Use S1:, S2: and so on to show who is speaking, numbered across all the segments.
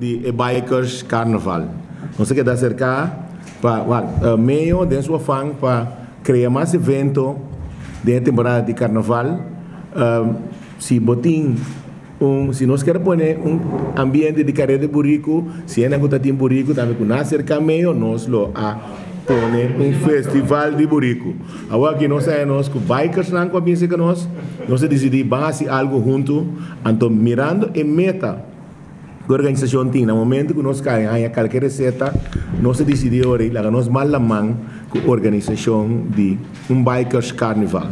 S1: di e Bikers Carnaval. Nos a keda aserká pa wak Meo den su afan pa krea mas evento den e temporada di Carnaval. Si bo tin un si nos kier pone un ambiente di kareda di buriku, si hende ku ta tin buriku tambe ku na aserká Meo nos lo a pone un festival di buriku. Awor aki nos a haña nos ku bikersnan ku a bin serka nos, nos a disidí ban hasi algu huntu, anto mirando e meta ku e organisashon tin na momento ku nos kai haña kalke reseta, nos a disidí ora ei laga nos mal laman ku organisashon di un bikers carnival.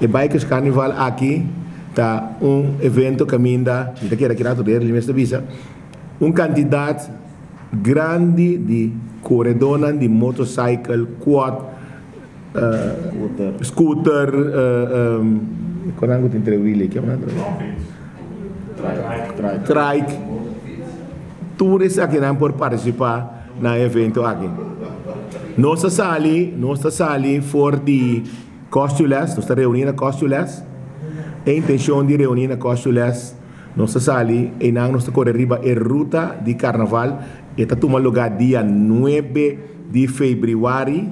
S1: E bikers carnival aki ta un evento kaminda, mi ta kere aki rato deri mi mester bisa, un kantidat grandi di koredónan di motorcycle, quad, Scooter Konan ku tin tre wili ke nan Trike Tur esakinan por partisipá na e evento aki. Nos ta sali nos ta sali for di Kòstules, nos ta reuní na Kòstules. E intenshon di reuní na Kòstules nos ta sali einan nos ta kore riba e ruta di karnaval. E ta tuma lugá dia nuebe di febrüari.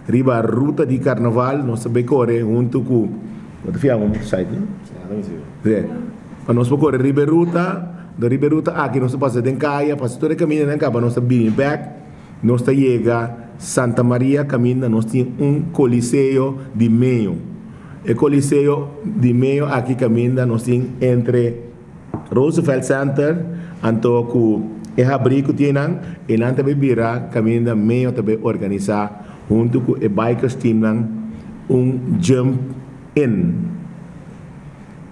S1: Riba ruta di karnaval nos ta bay kore huntu ku, bo ta fia un motorcycle? Si. Pa nos por kore riba e ruta, do riba e ruta aki nos ta pasa den kaya, pasa tur e kamindanan kaba nos ta bini bek, nos ta yega Santa Maria kaminda nos tin un koliseo di meyo. E koliseo di meyo aki kaminda nos tin entre. Roosevelt Center, anto ku e habrí ku tin nan, e nan ta bai bira kaminda Meo ta bai organisá huntu ku e bikers teamnan un jump in.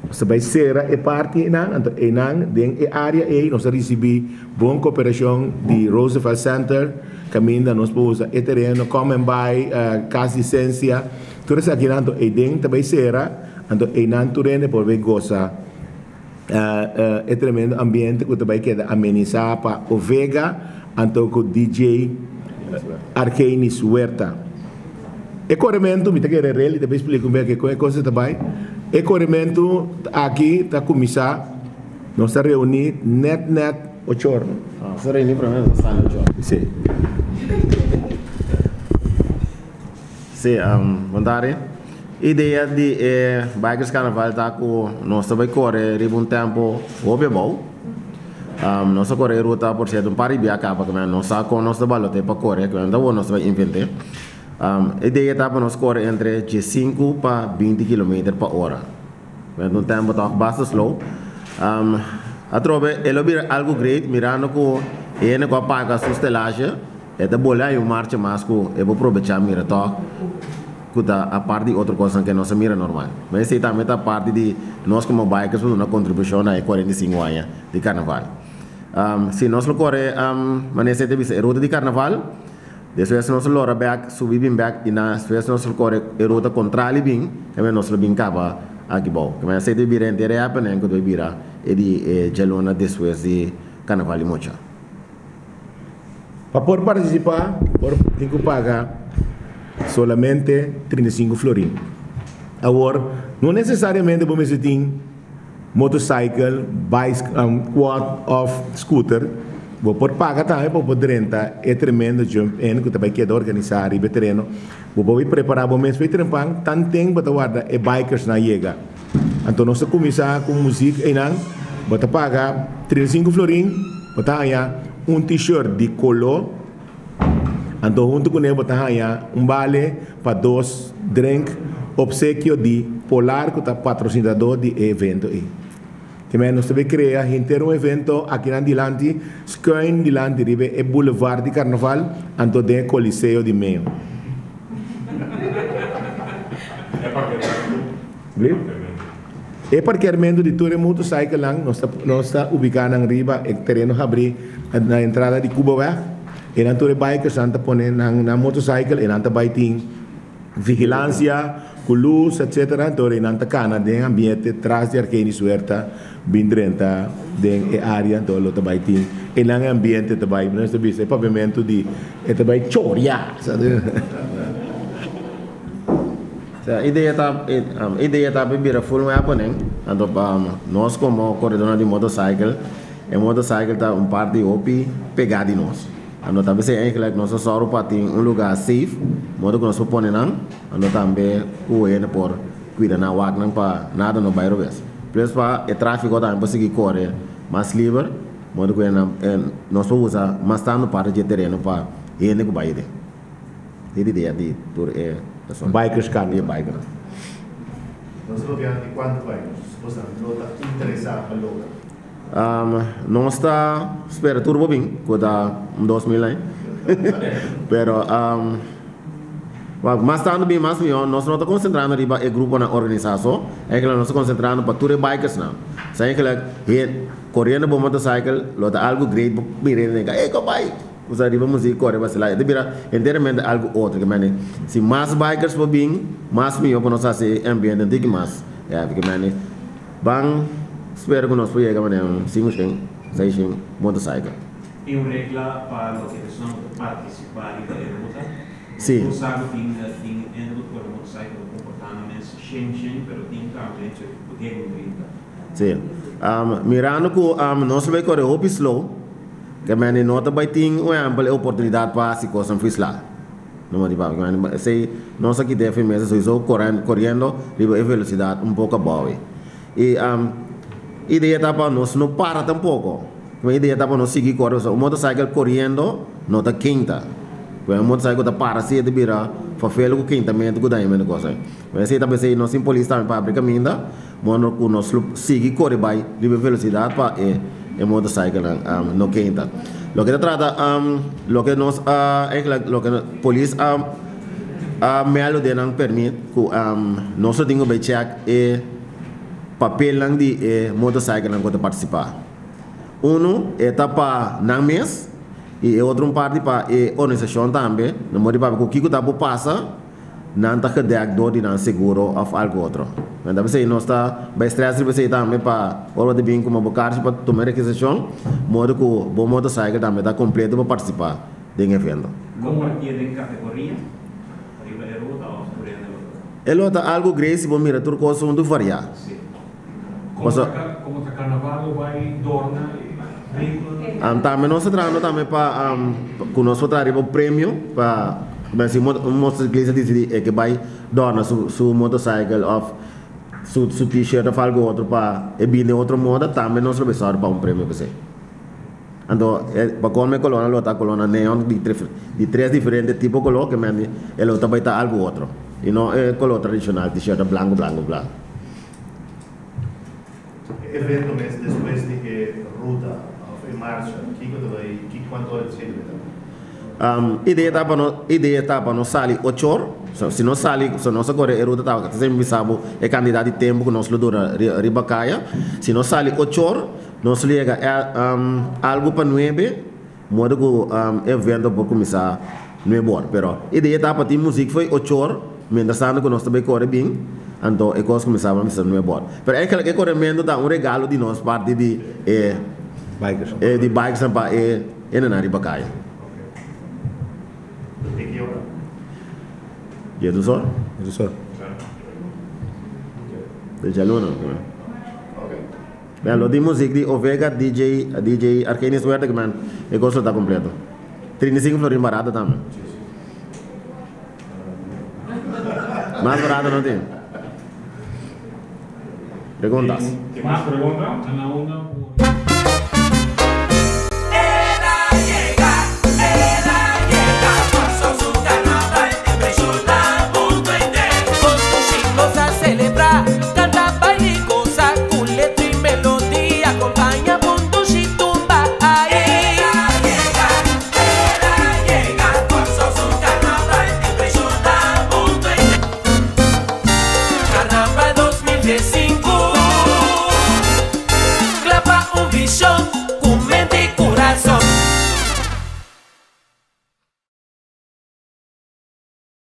S1: Nos ta bai sera e parti einan, anto einan den e área ei nos a risibí bon koperashon di Roosevelt Center kaminda nos por usa e tereno, come and buy, kas di sensia, tur esakinan anto eiden ta bai sera, anto einan tur hende por bai gosa. E tremendo ambiente ku ta bai keda amenisá pa Ovega anto ku DJ Argenis Huerta. E korementu, mi ta kere rel i ta bai splika un beke kon e kos ta bai. E korementu aki ta kuminsá, nos ta reuní nèt nèt ocho or.
S2: Nos ta reuní promé nos ta sali ocho or.
S1: Sí.
S2: Sí, bon tardi. Idea di e Bikers Carnaval ta ku nos ta bai kore riba un tempo hopi abou. Nos a kore e ruta por sierto un par di bia kaba ku nos sa kon nos ta balote pa kore, ku ta nos ta bai invente. Idea ta pa nos kore entre diesinku pa binti kilometer pa ora. Un tempo tòg basta slow. Atrobe e lo bira algu great mirando ku e hende ku a paga su stelahe. E ta bole hay un marcha mas cu e por probecha mira toch cu ta apart di otro cosnan cu nos a mira normal. Ma esey tambe ta parti di nos como bikers por duna contribucion na e 45 aña di carnaval. Si nos lo core manera esey ta bisa e ruta di carnaval, despues nos lo lora bek subi bin bek y na despues nos lo core e ruta contrali bin tambe nos lo bin caba aki bou. Esey ta bira henter e happening cu ta bira e di e djaluna despues di carnaval di mucha.
S1: Pa por partisipá por tin ku paga solamente 35 florin. Awor, no nesesariamente bo mester tin motorcycle, quad òf scooter. Bo por paga tambe pa bo por drenta e tremendo jump in ku ta bai keda organisá riba e tereno. Bo por bai prepará bo mes pa e trempan tanten bo ta warda e bikersnan yega. Anto nos ta kuminsá ku muzik einan. Bo ta paga 35 florin, bo ta haña un t-shirt di koló. Anto huntu kuné bo ta haña un bale pa dos drink opsekio di Polar ku ta patrosinadó di e evento ei. Te nos ta bay krea henter un evento akinan dilanti, skuin dilanti riba e boulevard di Carnaval, anto den e Coliseo di Meo. E parkearmento di tur e motorcyclenan nos ta nos ta ubica nan riba e tereno habri na entrada di Cubaweg. Enan tur e bikersnan ta pone nan nan motorcycle enan ta bay tin Vigilancia cu luz etc. Enton nan ta cana den ambiente tras di Argenis Huerta bin drenta den e area enton lo ta bay tin e nan e ambiente ta bay nos ta bisa e pavimento di e ta bay choria.
S2: Sa idea ta idea ta pa bira full un happening anto pa nos como coredornan di motorcycle. E motorcycle ta un parti hopi pegá di nos. Anto ta p'esei eigenlijk nos a sòru pa tin un lugá safe, modo ku nos por pone nan, anto tambe ku hende por kuida nan wak nan pa nada no bai robes. Plus pa e tráfiko tambe por sigui kore mas liber, modo ku nos por usa mas tantu parti dje tereno pa hende ku bai aden. Di idea di tur e persona.
S1: Bikers
S2: Carnival. Di bikers.
S3: Nos ta papiando di kuantu bikers boso lo ta interesá pa logra?
S2: Nos ta spera tur bo bin, ku ta un 2000 ai. Pero mas tantu bin mas mihó. Nos no ta konsentrando riba e gruponan organisá so, eigenlijk nos ta konsentrando pa tur e bikersnan. Sa eigenlijk koriendo bo motorcycle lo ta algu great bo mira hende den ey kobai! Usa riba muzik kore basila e ta bira enteramente algu otro ke mende si mas bikers por bin mas miho pa nos hasi e ambiente un tiki mas heavy ke mende ban spera ku nos por yega manera un sinku shen seis shen motorcycle.
S4: Tin un regla pa loke personanan ku ta partisipá riba e ruta?
S2: Si.
S4: Bo sa ku tin tin hende ku ta kore motorcycle ku komportá nan mes shen shen pero tin tambe ku yega un 30.
S2: Si. Mirando ku nos lo bai kore hopi slow. Ke mende no ta bai tin un ehempel e oportunidat pa hasi kosnan frisla. No mandi papia. Ke mende esei nos a kita e firmesa souiso koriendo riba e velosidat un poko abou ei. I idea ta pa nos no para tampoko. E idea ta pa nos sigui kore pasobra un motorcycle koriendo no ta keinta. Un motorcycle ku ta para si e ta bira fafel ku keintamentu ku dañamentu kos ei. Esei ta p'esei nos tin polis tambe pa abri kaminda. Mono ku nos lo sigui kore bai riba e velosidat pa e e motorcyclenan no keinta. Loke ta trata loke nos a eigenlijk loke polis a a mèldu den nan permit ku nos lo tin ku bai chèk e papelnan di e motorcyclenan ku ta partisipá. Unu e ta pa nan mes i e otro un parti pa e organisashon tambe na modo di papia ku kiko ta por pasa. Nan ta gedek door di nan seguro of algo otro. Men ta p'esei nos ta bai stress riba esei tambe pa ora bo ta bin kuma bo karchi pa tuma e registrashon, modo ku bo motorcycle tambe ta kompleto pa partisipá den e evento.
S4: Kompartié den kategoria riba e ruta of tur hende lo ta?
S2: E lo ta algo great si bo mira tur kos huntu variá.
S4: Sí.
S5: Como ta carnaval lo bay dorna e vehiculonan?
S2: Tambe nos ta trahando tambe pa cu nos por traha riba un premio pa si un motociclista dicidi e ke bay dorna su motorcycle of su t-shirt of algo otro pa e bini den otro moda tambe nos lo bay sòru pa un premio pa esey. Anto pa colmo e colornan lo ta colornan neon di tres diferente tipo color ke mende e lo ta bay ta algo otro y no e color tradicional t-shirt blanco blanco blanco.
S3: E evento mes despues di e ruta of e marcha kiko ta bai ki kuantu ora di ta
S2: bai? Idea ta pa no idea ta pa nos sali ocho or si nos sali so nos a kore e ruta ta semper bisa bo e kantidat di tempu ku nos lo dura riba kaya si nos sali ocho or nos lo yega algu pa nuebe modo ku e evento por kuminsá nuebe or. Pero idea ta pa tin muzik fo'i ocho or, mientras tanto ku nos ta bai kore bin, anto e kos kuminsá pa bisa nuebe or. Pero eigenlijk e korementu ta un regalo di nos parti di e
S1: Bikers.
S2: e di bikersnan pa e hendenan riba kaya.
S3: Te ki ora?
S2: Diesdos or.
S1: Diesdos or.
S2: De djaluna. Bèn, lo tin muzik di Ovega, DJ, DJ Argenis Huerta ki men e kos lo ta kompleto. 35 florin barato tambe. Mas barato no tin. Preguntas?
S5: Mas pregunta?